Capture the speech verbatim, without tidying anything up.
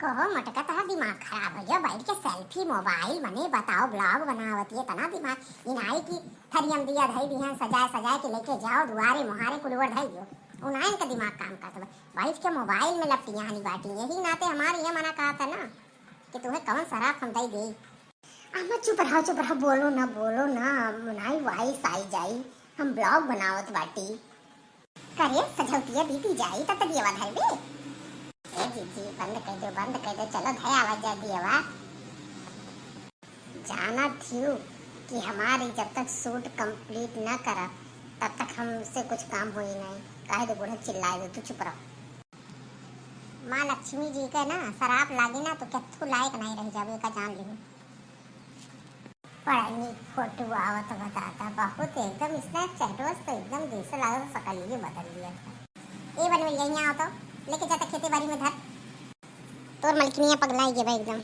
कहो मटका, तोहार दिमाग खराब होइ गयो, बैठ के selfie mobile मने बताओ, vlog बनावत है, तना दिमाग इनाई की थरियम दिया धई दिहन सजाए सजाए के लेके जाओ दुआरे मुहारे कुलवर धई दियो। उनाइन का दिमाग काम करत बा, बैठ के mobile में लपटियानी बाटी। यही नाते हमार ये मना कहा था ना कि तुम्हें कौन शराब हम दई दे। अम्मा चुप रहो, चुप रहो, बोलो ना, बोलो ना, मुनाई voice आई जाई, हम vlog बनावत बाटी। करे सझौतिया बीती जाई तब तक दियवा धरबे। ए जीजी, बंद कर दो, बंद कर दो, चलो धया आवा जा दियवा। जाना थियू कि हमारी जब तक shoot complete ना करा तब तक हमसे कुछ काम होई नहीं। काहे दो बूढ़ा चिल्लाए दो, तू चुप रहो। माँ लक्ष्मी जी के ना शराब लागी ना तो केथू लायक नहीं रह जावे, का जान लिहू। बड़ा नीक photo आवत बा दादा, बहुत एकदम Snapchat बस तो एकदम जैसे लागत सकलिए बदल दिया था। ए बनवे, यहीं आओ तो, लेके जाता खेती बाड़ी में धर। तोर मलकिनिया पगलाई गे बा एकदम।